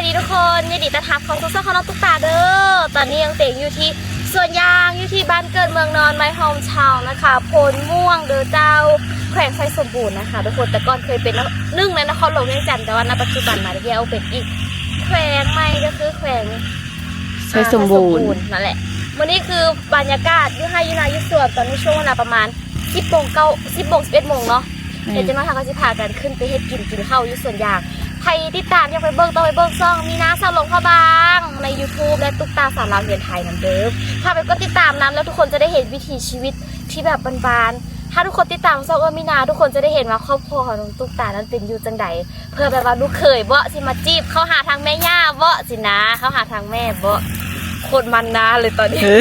ດີທຸກຄົນ ຍິນດີຕ້ອນຮັບເຂົ້າສູ່ຊ່ອງຂອງນ້ອງຕຸກຕາເດີ. ຕອນນີ້ນ້ອງເຕັງຢູ່ທີ່ສວນຢາງ ຢູ່ທີ່ບ້ານເກີດເມືອງນອນ My Hometown ນະຄະ ໂພນມ່ວງເດີເຈົ້າ ແຂວງໄຊສົມບູນນະຄະທຸກຄົນ. ແຕ່ກ່ອນເຄີຍເປັນໜຶ່ງໃນນະຄອນຫຼວງວຽງຈັນ ແຕ່ວ່ານະປັດຈຸບັນມາແລ້ວເປັນອີກແຂວງໃໝ່ ກໍຄືແຂວງ ໄຊສົມບູນ ອ່າ ໄຊສົມບູນນັ້ນແຫຼະ. ມື້ນີ້ຄືບັນຍາກາດຢູ່ໄຮ່ຢູ່ນາຢູ່ສວນ ຕອນນີ້ຊ່ວງເວລາປະມານ ສິບໂມງ ເກົ້າ ສິບໂມງ ສິບເອັດໂມງເນາະ. ແມ່ນ. ດຽວຈັກໜ້ອຍເຮົາກໍຊິພາກັນຂຶ້ນໄປເຮັດກິນ ກິນເຂົ້າຢູ່ສວນຢາງ. ໃຜຕິດຕາມຢາກໄປເບິ່ງ ຕ້ອງໄປເບິ່ງຊ່ອງມີນາສາວຫຼວງພະບາງໃນ YouTube ແລະ ຕຸກຕາສາວລາວຮຽນໄທນຳເດີ. ພາໄປກົດຕິດຕາມນຳ ແລ້ວທຸກຄົນຈະໄດ້ເຫັນວິຖີຊີວິດທີ່ແບບບ້ານໆ. ຖ້າທຸກຄົນຕິດຕາມຊ່ອງເອື້ອຍມີນາ ທຸກຄົນຈະໄດ້ເຫັນວ່າຄອບຄົວຂອງນ້ອງຕຸກຕານັ້ນເປັນຢູ່ຈັ່ງໃດ. ເພື່ອແບບວ່າລູກເຂີຍເບາະ ຊິມາຈີບເຂົ້າຫາທາງແມ່ຍ່າເບາະ ຊິນາ ເຂົ້າຫາທາງແມ່ເບາະ. ໂຄດມັນນາເລີຍຕອນນີ້. ເອີ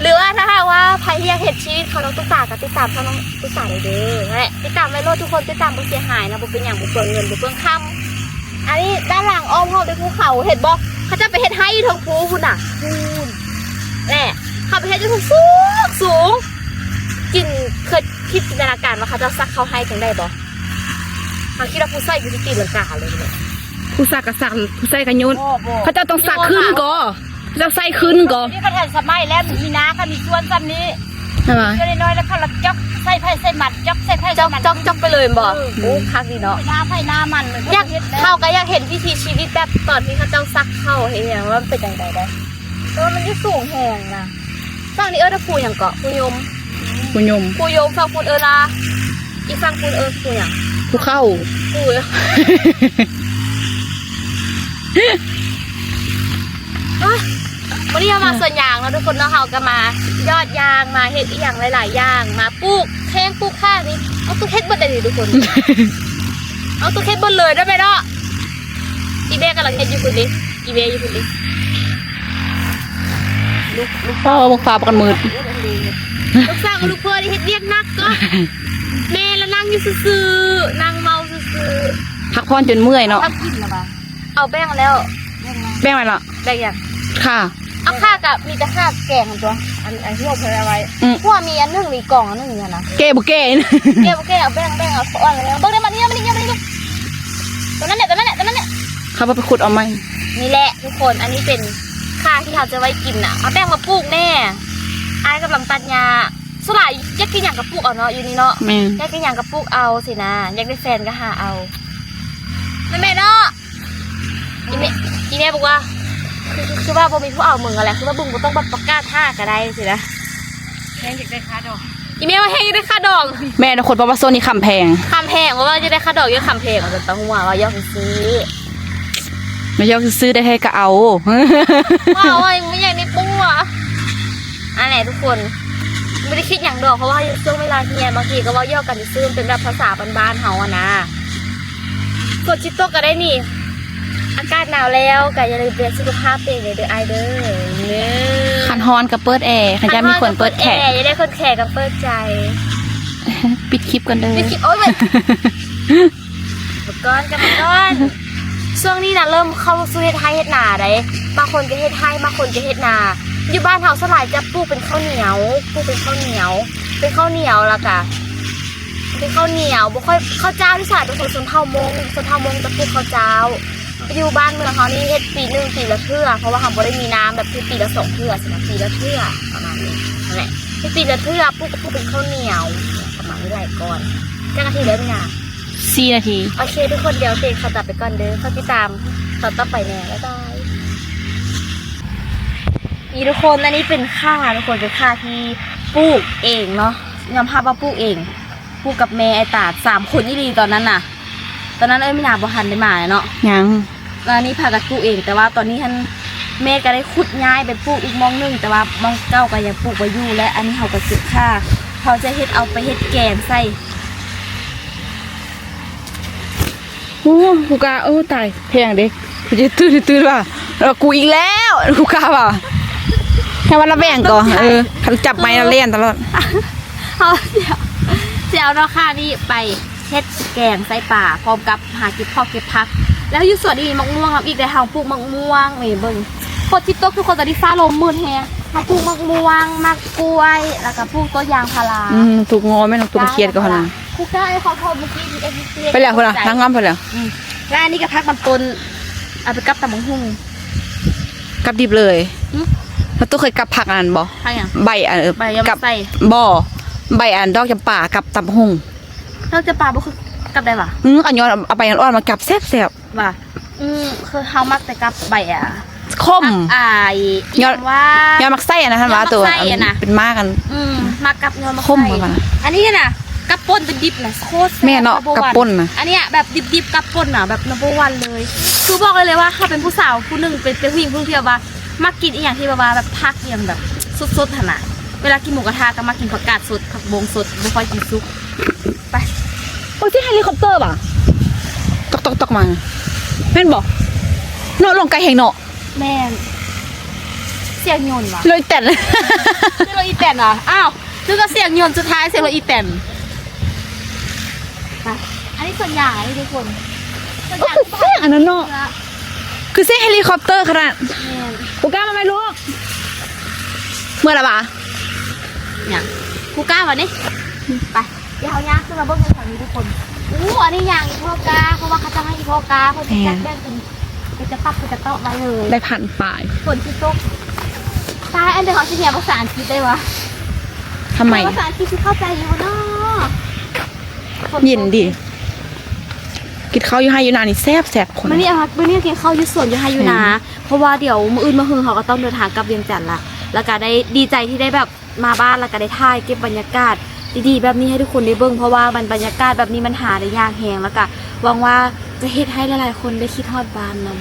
ຫຼືວ່າຖ້າຫາກວ່າໃຜທີ່ຢາກເຫັນຊີວິດຂອງນ້ອງຕຸກຕາ ກໍຕິດຕາມຊ່ອງນ້ອງຕຸກຕາໄດ້ເດີ. ແລະ ຕິດຕາມໄວ້ໂລດທຸກຄົນ ຕິດຕາມບໍ່ເສຍຫາຍນະ ບໍ່ເປັນຫຍັງ ບໍ່ເປືອງເງິນ ບໍ່ເປືອງຄຳ. ອັນນີ້ດ້ານຫຼັງອ້ອມຮອບດ້ວຍພູເຂົາ ເຫັນບໍ່? ເຂົາເຈົ້າໄປເຮັດໄຮ່ຢູ່ເທິງພູພຸ້ນນະ ພຸ້ນ. ແລະ ເຂົາໄປເຮັດຢູ່ເທິງສູງໆ. ຈິນ ເຄີຍຄິດຈິນຕະນາການວ່າເຂົາເຈົ້າສັກເຂົ້າໄຮ່ຈັ່ງໃດບໍ່? ເຮົາຄິດວ່າຜູ້ໃສ່ຄືຊິຕີລັງກາເລີຍ. ຜູ້ສັກກໍສັກ ຜູ້ໃສ່ກໍໂຍນ. ບໍ່ ບໍ່ ເຂົາເຈົ້າຕ້ອງສັກຂຶ້ນກໍ ເຈົ້າໃສ່ຂຶ້ນກໍ. ນີ້ກໍທັນສະໄໝແລ້ວ ມີນາກໍມີສວນສ່ຳນີ້ ແມ່ນບໍ່? ສ່ວນນ້ອຍໆ ແລ້ວເຂົາລະຈອກໃສ່ໄຜໃສ່ມັນ ຈອກໃສ່ໄຜໃສ່ມັນ ຈອກ ຈອກໄປເລີຍແມ່ນບໍ່? ເອີ ໂອ້ ຄັກດີເນາະ. ເປັນນາໄຜນາມັນ ຢາກ ເຮົາກໍຢາກເຫັນວິຖີຊີວິດແບບຕອນທີ່ເຂົາເຈົ້າສັກເຂົ້າເຮັດຫຍັງ ວ່າມັນເປັນຈັ່ງໃດໄດ໋. ເອີ ມັນຢູ່ສູງແຮງນະ. ຝັ່ງນີ້ເອີ້ນວ່າພູຫຍັງເກາະ? ພູຍົມ. ພູຍົມ. ພູຍົມ. ຝັ່ງພຸ້ນເອີ້ນວ່າ ອີກຝັ່ງພຸ້ນເອີ້ນພູຫຍັງ? ພູເຂົາ. ພູ ເອີຍ ມື້ນີ້ເຮົາມາສວນຢາງເນາະທຸກຄົນເນາະ ເຮົາກໍມາຢອດຢາງ ມາເຮັດອີ່ຫຍັງຫຼາຍໆຢ່າງ ມາປູກແຂ້ງປູກຂານີ້. ເອົາ ຕຸກເຮັດເບິດເລີຍນີ້ທຸກຄົນ. ເອົາ ຕຸກເຮັດເບິດເລີຍໄດ້ໄໝເນາະ? ອີແມ່ກຳລັງເຮັດຢູ່ພຸ້ນເດ ອີແມ່ຢູ່ພຸ້ນເດ. ລູກ ລູກ ພໍ່ ເບິ່ງຟ້າປານມືດ. ລູກສາວກັບລູກເຂີຍໄດ້ເຮັດວຽກໜັກກໍ ແມ່ລະນັ່ງຢູ່ຊື່ໆ ນັ່ງເມົາຊື່ໆ. ພັກຜ່ອນຈົນເມື່ອຍເນາະ. ເອົາແບ່ງແລ້ວ ແບ່ງແລ້ວ. ແບ່ງໄວ້ລະ ແບ່ງຫຍັງ? ຄ່າ ເອົາ ຄ່າກະມີແຕ່ຄ່າແກງຕົວະ ອັນ ອັນທີ່ເຮົາເຄີຍເອົາໄວ້. ອືມ ເພາະວ່າມີອັນໜຶ່ງ ມີກ່ອງອັນໜຶ່ງຢູ່ຫັ້ນນະ. ແກະບໍ່ແກະ? ແກະບໍ່ແກະ? ເອົາແບ່ງ ແບ່ງ ເອົາ ເອົາອັນນັ້ນ ເບິ່ງໄດ້ມານີ້ ມານີ້ ມານີ້ ຕົວນັ້ນແຫຼະ ຕົວນັ້ນແຫຼະ ຕົວນັ້ນແຫຼະ. ເຮົາບໍ່ໄປຂຸດເອົາໃໝ່. ນີ້ແຫຼະທຸກຄົນ ອັນນີ້ເປັນຄ່າທີ່ເຮົາຈະໄວ້ກິນນະ. ເອົາແບ່ງມາປູກແດ່. ອ້າຍກຳລັງຕັດຫຍ້າ. ສ່ວນຫຼາຍຢາກກິນຫຍັງກໍປູກເອົາເນາະ ຢູ່ນີ້ເນາະ. ແມ່ນ. ຢາກກິນຫຍັງກໍປູກເອົາຊີ້ນະ. ຢາກໄດ້ແຟນກໍຫາເອົາ. ແມ່ນແມ່ເນາະ. ອີແມ່ ອີແມ່ບອກວ່າ ຄື ຄື ຄືວ່າບໍ່ມີຜູ້ເອົາມຶງຫັ້ນແຫຼະ ຄືວ່າມຶງບໍ່ຕ້ອງມາປະກາດຫາກໍໄດ້ຊີ້ນະ. ແຮງຢາກໄດ້ຄ່າດອງ. ອີແມ່ວ່າແຮງຢາກໄດ້ຄ່າດອງ. ແມ່ນ ທຸກຄົນ ເພາະວ່າຊ່ວງນີ້ຄຳແພງ. ຄຳແພງ ເພາະວ່າຢາກໄດ້ຄ່າດອງ ຢາກຄຳແພງ ບໍ່ຕ້ອງຫ່ວງ ເວົ້າຢອກຊື່ໆ. ມາຢອກຊື່ໆ ໄດ້ແທ້ກໍເອົາ. ເວົ້າວ່າບໍ່ຢາກໄດ້ປູກ. ອັນແຫຼະທຸກຄົນ ບໍ່ໄດ້ຄິດຫຍັງດອກ ເພາະວ່າຢູ່ຊ່ວງເວລາຮຽນ ບາງທີກໍເວົ້າຢອກກັນຊື່ໆ ເປັນແບບພາສາບ້ານໆເຮົາຫັ້ນນະ. ຝົນຊິຕົກກໍໄດ້ນີ້ ອາກາດໜາວແລ້ວ ກໍຢ່າລືມດູແລສຸຂະພາບຕົວເອງເດີອ້າຍເດີ. ຄັນຮ້ອນກໍເປີດແອ ຄັນຢ້ານມີຄົນເປີດແຂກ ຄັນຮ້ອນກໍເປີດແອ ຢ້ານໄດ້ຄົນແຂກກໍເປີດໃຈ. ປິດຄລິບກ່ອນເດີ ປິດຄລິບ. ໂອ້ຍ ເບິ່ງກ່ອນ ກັບມາກ່ອນ. ຊ່ວງນີ້ນະ ເລີ່ມເຂົ້າສູ່ເຮັດໄຮ່ເຮັດນາໄດ໋. ບາງຄົນກໍເຮັດໄຮ່ ບາງຄົນກໍເຮັດນາ. ຢູ່ບ້ານເຮົາສ່ວນຫຼາຍຈະປູກເປັນເຂົ້າໜຽວ ປູກເປັນເຂົ້າໜຽວ ເປັນເຂົ້າໜຽວ ແລ້ວກະເປັນເຂົ້າໜຽວ ບໍ່ຄ່ອຍ ເຂົ້າຈ້າວທີ່ສາຍ ເປັນຄົນຊົນເຜົ່າມົ້ງ ຊົນເຜົ່າມົ້ງຈະປູກເຂົ້າຈ້າວ. ຢູ່ບ້ານເມືອງເຮົານີ້ເຮັດປີໜຶ່ງ ປີລະເທື່ອ ເພາະວ່າເຮົາບໍ່ໄດ້ມີນ້ຳແບບທີ່ປີລະສອງເທື່ອຊີ້ນະ ປີລະເທື່ອປະມານນີ້. ນັ້ນແຫຼະ ເຮັດປີລະເທື່ອ ປູກກໍປູກເປັນເຂົ້າໜຽວປະມານນີ້. ຫຼາຍກ່ອນ ຈັກນາທີແລ້ວນີ້ນະ? ສີ່ນາທີ. ໂອເຄທຸກຄົນ ດຽວເຕງຂໍຕົວໄປກ່ອນເດີ ຝາກຕິດຕາມຕອນຕໍ່ໄປແດ່ ບາຍບາຍ. ນີ້ທຸກຄົນ ອັນນີ້ເປັນຂ່າທຸກຄົນ ເປັນຂ່າທີ່ປູກເອງເນາະ ຍອມຮັບວ່າປູກເອງ ປູກກັບແມ່ອ້າຍຕາດ ສາມຄົນອີ່ຫຼີຕອນນັ້ນນະ. ຕອນນັ້ນເອື້ອຍມີນາບໍ່ທັນໄດ້ມາເນາະ ຍັງ. ແລ້ວນີ້ພາກັນປູກເອງ ແຕ່ວ່າຕອນນີ້ຫັ້ນແມ່ກໍໄດ້ຂຸດຍ້າຍໄປປູກອີກໝ່ອງໜຶ່ງ ແຕ່ວ່າໝ່ອງເກົ່າກໍຍັງປູກໄວ້ຢູ່. ແລະ ອັນນີ້ເຮົາກໍເກັບຂ່າ ເຮົາຈະເຮັດ ເອົາໄປເຮັດແກງໃສ່. ໂອ້ ຄູກາ ໂອ້ ຕາຍ ແພງເດ້ ກູຈະຕື່ນ ຕື່ນວ່າ ເອີ ກູອີກແລ້ວ ຄູກາວ່າ ໃຫ້ວ່າລະແບ່ງກໍ ເອີ ຄັນຈັບໄມ້ລະແລ່ນຕະຫຼອດ. ເຮົາຊິເອົາ ຊິເອົາເນາະ ຂ່ານີ້ໄປ ເຮັດແກງໃສ່ປາ ພ້ອມກັບຫາເກັບພອກເກັບຜັກ. ແລ້ວຢູ່ສວນນີ້ມີໝາກມ່ວງນຳອີກເດ້ ເຮົາປູກໝາກມ່ວງນີ້ ເບິ່ງ ຝົນຊິຕົກທຸກຄົນ ຕອນນີ້ຟ້າລົມມືດແຮງ. ເຮົາປູກໝາກມ່ວງ ໝາກກ້ວຍ ແລ້ວກໍປູກຕົ້ນຢາງພາລາ. ອືມ ປູກງໍແມ່ນ ປູກຂຽດກໍຫັ້ນນະ. ຄູກ້າ ໄອ້ຂອງພໍ່ມື້ກີ້ ໄປແລ້ວພຸ້ນນະ ນາງງາມໄປແລ້ວ. ອືມ ແລ້ວອັນນີ້ກໍຜັກນຳຕົ້ນ ເອົາໄປກັບຕຳບັກຫຸ່ງ ກັບດິບເລີຍ. ຫຶ? ແລ້ວຕູ້ເຄີຍກັບຜັກອັນນັ້ນບໍ່? ຜັກຫຍັງ? ໃບອັນ ໃບຍາໝາກໄຊ ກັບ ບໍ່ ໃບອັນດອກຈຳປາກັບຕຳບັກຫຸ່ງ. ດອກຈຳປາບໍ່ຄືກັບໄດ້ຫວາ? ອື ເອົາຍອດ ເອົາໃບອ່ອນໆມາກັບແຊບໆ. ວ່າ ອື ຄືເຮົາມັກແຕ່ກັບໃບ ອ່າ ຂົມ ຜັກ ອ່າ ຍອດ ຍອດໝາກໄຊອັນນັ້ນຫັ້ນຫວາ? ຍອດໝາກໄຊ ໂຕອັນນັ້ນນະ ເປັນໝາກອັນ ອື ມັກກັບຍອດໝາກໄຊ. ອັນນີ້ນະ ກັບປົ່ນເປັນດິບນະ ໂຄດແຊບ. ແມ່ນເນາະ ກັບປົ່ນນະ. ອັນເນີ້ຍແບບດິບໆ ກັບປົ່ນນະ ແບບ number one ເລີຍ. ຄືບອກໄດ້ເລີຍວ່າເຮົາເປັນຜູ້ສາວຜູ້ໜຶ່ງ ເປັນ ເປັນຜູ້ຍິງຜູ້ໜຶ່ງທີ່ແບບວ່າ ມັກກິນອີ່ຫຍັງທີ່ແບບວ່າ ແບບຜັກອີ່ຫຍັງແບບສົດໆຫັ້ນນະ. ເວລາກິນໝູກະທະກໍມັກກິນຜັກກາດສົດ ຜັກບົງສົດ ບໍ່ຄ່ອຍກິນສຸກ. ໄປ. ໂອ້ຍ ສຽງເຮລິຄອບເຕີຫວາ? ຕອກໆໆມາ. ແມ່ນບໍ່? ເນາະ ລົງໄກແຮງເນາະ. ແມ່ນ. ສຽງຍົນຫວາ? ລົດອີແຕນ. ຄືລົດອີແຕນຫວາ? ອ້າວ ຄືກັບສຽງຍົນ ສຸດທ້າຍສຽງລົດອີແຕນ. ໄປ. ອັນນີ້ສວນຢາງ ອັນນີ້ທຸກຄົນ ສວນຢາງ. ໂອ້ຍ ຄືສຽງອັນນັ້ນເນາະ. ຄືສຽງເຮລິຄອບເຕີຂະໜາດ. ແມ່ນ. ກູກ້າມາໄໝລູກ? ເມື່ອລະຫວາ? ຫຍັງ? ກູກ້າຫວານີ້? ໄປ. ດຽວເຮົາຍ່າງຂຶ້ນມາເບິ່ງຢູ່ແຖວນີ້ທຸກຄົນ. ອູ້ ອັນນີ້ຍ່າງອີ່ພໍ່ກ້າ ເພາະວ່າເຂົາຈະໃຫ້ອີ່ພໍ່ກ້າເພິ່ນຈັດແບ່ງເປັນ ເປັນກະຕັບເປັນກະເຕາະໄວ້ເລີຍ. ໄດ້ພັນປາຍ. ຝົນຊິຕົກ. ຕາຍ ອັນດຽວເຮົາຊິຮຽນພາສາອັງກິດໄດ້ຫວາ? ທຳໄມ? ພາສາອັງກິດຊິເຂົ້າໃຈຢູ່ບໍ່ເນາະ? ເຢັນດີ. ກິນເຂົ້າຢູ່ໄຮ່ຢູ່ນານີ້ແຊບໆ ຄົນ. ມື້ນີ້ ມື້ນີ້ກິນເຂົ້າຢູ່ສວນຢູ່ໄຮ່ຢູ່ນາ ເພາະວ່າດຽວມື້ອື່ນມະຮືເຮົາກໍຕ້ອງເດີນທາງກັບວຽງຈັນລະ ແລ້ວກໍໄດ້ ດີໃຈທີ່ໄດ້ແບບ ມາບ້ານແລ້ວກໍໄດ້ຖ່າຍເກັບບັນຍາກາດດີໆແບບນີ້ໃຫ້ທຸກຄົນໄດ້ເບິ່ງ ເພາະວ່າມັນ ບັນຍາກາດແບບນີ້ມັນຫາໄດ້ຍາກແຮງ ແລ້ວກໍຫວັງວ່າຈະເຮັດໃຫ້ຫຼາຍໆຄົນໄດ້ຄິດຮອດບ້ານນຳ.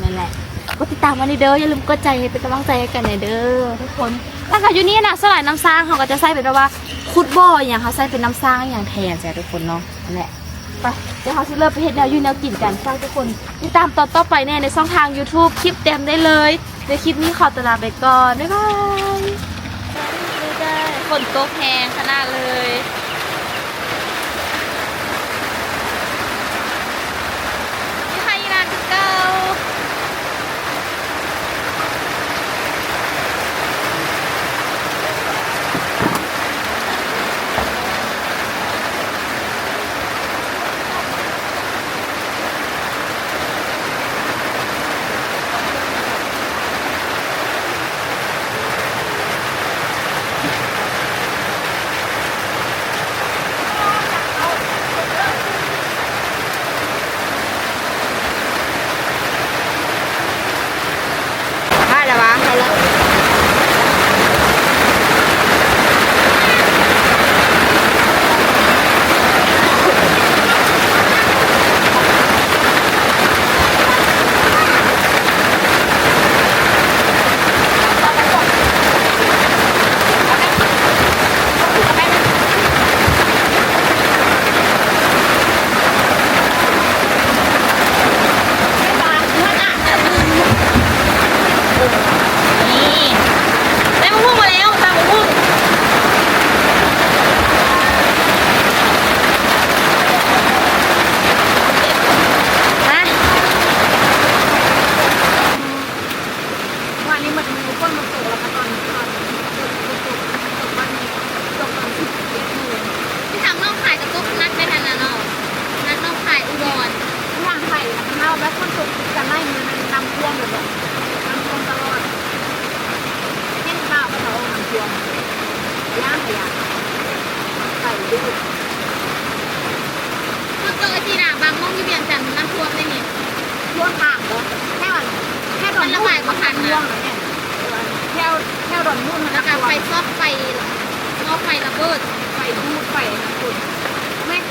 ນັ້ນແຫຼະ ກົດຕິດຕາມໄວ້ເດີ ຢ່າລືມກົດໃຈໃຫ້ເປັນກຳລັງໃຈໃຫ້ກັນແດ່ເດີທຸກຄົນ. ແລ້ວກໍຢູ່ນີ້ນະ ສ່ວນຫຼາຍນ້ຳສ້າງເຮົາກໍຈະໃຊ້ເປັນແບບວ່າຂຸດບໍ່ອີ່ຫຍັງ ເຮົາໃຊ້ເປັນນ້ຳສ້າງອີ່ຫຍັງແທນຈ້ະທຸກຄົນເນາະ. ນັ້ນແຫຼະ ໄປ ດຽວເຮົາຊິເລີ່ມໄປເຮັດແນວຢູ່ແນວກິນກັນ. ຝາກທຸກຄົນຕິດຕາມຕອນຕໍ່ໄປແດ່ໃນຊ່ອງທາງ YouTube ຄລິບເຕັມໄດ້ເລີຍ. ໃນຄລິບນີ້ຂໍຕົວລາໄປກ່ອນ ບາຍບາຍ. ຝົນຕົກແຮງຂະໜາດເລີຍ ຢູ່ໄຮ່ຢູ່ນາຄືເກົ່າ. ໄດ້ແລ້ວຫວາ? ໄດ້ແລ້ວ. ນີ້ ໄດ້ມະມ່ວງມາແລ້ວ ຕຳມະມ່ວງ. ຮະ? ວານນີ້ໝົດມື້ຝົນມັນຕົກ ແລ້ວກໍຕອນ ຕອນ ຝົນຕົກ ຝົນຕົກວານນີ້ ຕົກຕອນສິບເອັດໂມງ. ທີ່ທາງໜອງຄາຍກໍຕົກໜັກໄດ້ຫັ້ນນະເນາະ ທາງໜອງຄາຍ ອຸດອນ ທາງໄທນະ ເຮົາແບບຝົນຕົກຕິດກັນຫຼາຍມື້ ນ້ຳຖ້ວມເລີຍ ນ້ຳຖ້ວມຕະຫຼອດ. ເຫັນຂ່າວເຂົາເຈົ້າອອກນ້ຳຖ້ວມ ຢ້ານ ຢ້ານ ໄປດູ. ຝົນຕົກຈັ່ງຊີ້ນະ ບາງໝ່ອງຢູ່ວຽງຈັນນ້ຳຖ້ວມໄດ໋ນີ້. ທົ່ວທາງບໍ່? ແຖວອັນ ແຖວດອນ ມັນລະບາຍບໍ່ທັນນະ ແຖວ ແຖວດອນມູນ ແລ້ວກໍໄຟຊັອກ ໄຟ ໝໍ້ໄຟລະເບີດ ໄຟດູດ ໄຟອັນນັ້ນ ແມ່ນ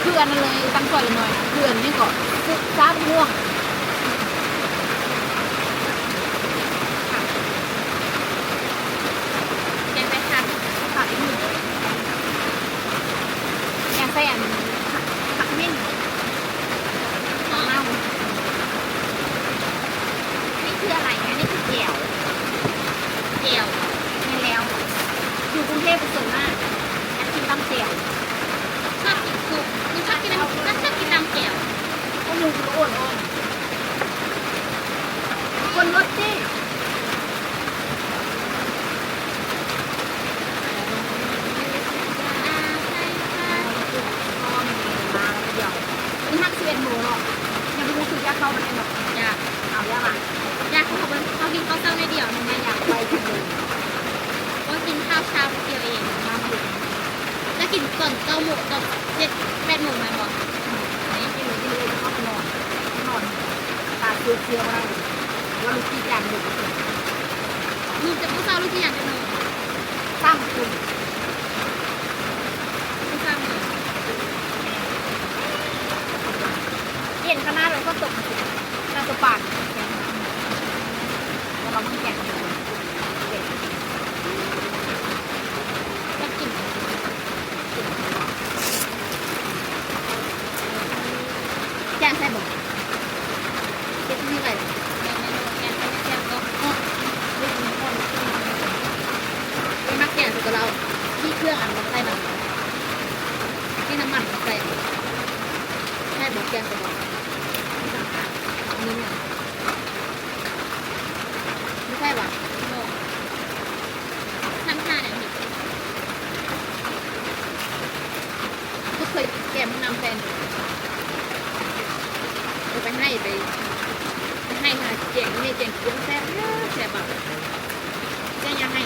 ຄືອັນນັ້ນເລີຍ ຕັ້ງຊ່ອຍໜ້ອຍ ຄືອັນນີ້ກໍ ຊາດຫ່ວງ. ແກງໄກ່ຜັດ ຜັດອີ່ຫຍັງ ແກງໃສ່ອັນ ຜັກ ຜັກເໝັນ ເນົ່າ. ນີ້ຄືອະໄລ? ອັນນີ້ຄືແຈ່ວ ແຈ່ວ. ແມ່ນແລ້ວ ຢູ່ກຸງເທບສ່ວນມາກ ມັກກິນຕຳແຈ່ວ. ຊອບກິນຊຸບ ມັນຊອບກິນ ມັນຊອບກິນຕຳແຈ່ວ. ໂອ້ ໝູກໍໂອນໆ. ເຂົ້າໄປເນາະ. ຢາກ ເອົາຢາກລະ ຢາກເຂົ້າໄປ. ເຮົາກິນເຂົ້າເຊົ້າໜ້ອຍດຽວໜຶ່ງ ແມ່ນຢາກໄປຈັງເລີຍ. ໂອ້ຍ ກິນເຂົ້າເຊົ້າແປັບດຽວເອງ. ມາມື້ ແລ້ວກິນຕອນເກົ້າໂມງ ຕອນເຈັດແປດໂມງແມ່ນບໍ່? ອືມ ກິນເລີຍ ກິນເລີຍ ເຂົ້າໄປນອນ ນອນ ຕາເຊຍໆ ບໍ່ໄດ້ ວ່າລູກຂີ້ຄ້ານເລີຍ. ມື້ແຕ່ມື້ເຊົ້າລູກຂີ້ຄ້ານຈັກໂມງ? ສາມໂມງ ມື້ສາມໂມງ. ແມ່ນ ເຢັນຂະໜາດເລີຍ ຝົນຕົກ ໜ້າຈະປານ ແຕ່ວ່າມັນແກງ ແກງ ແກງ ແກງໃສ່ບໍ່? ເຮັດໃຫ້ໄວ ແກງໃສ່ບໍ່? ເນາະ ມັກແກງໃສ່ກະເລົາ ມີເຄື່ອງອັນໃສ່ນຳ ມີນ້ຳມັນໃສ່ ໃສ່ບໍ່? ແກງໃສ່ບໍ່? ມີຫຍັງ? ບໍ່ໃສ່ຫວາ? ບໍ່. ທຳທ່າແນວນີ້ ບໍ່ເຄີຍແກງໝາກນາວແຊນ ເອົາໄປໃຫ້ ໄປ ໄປໃຫ້ຫາແກງ ໃຫ້ແກງເຄື່ອງແຊບ ແຊບ ແຊບ. ແກງຢ່າໃຫ້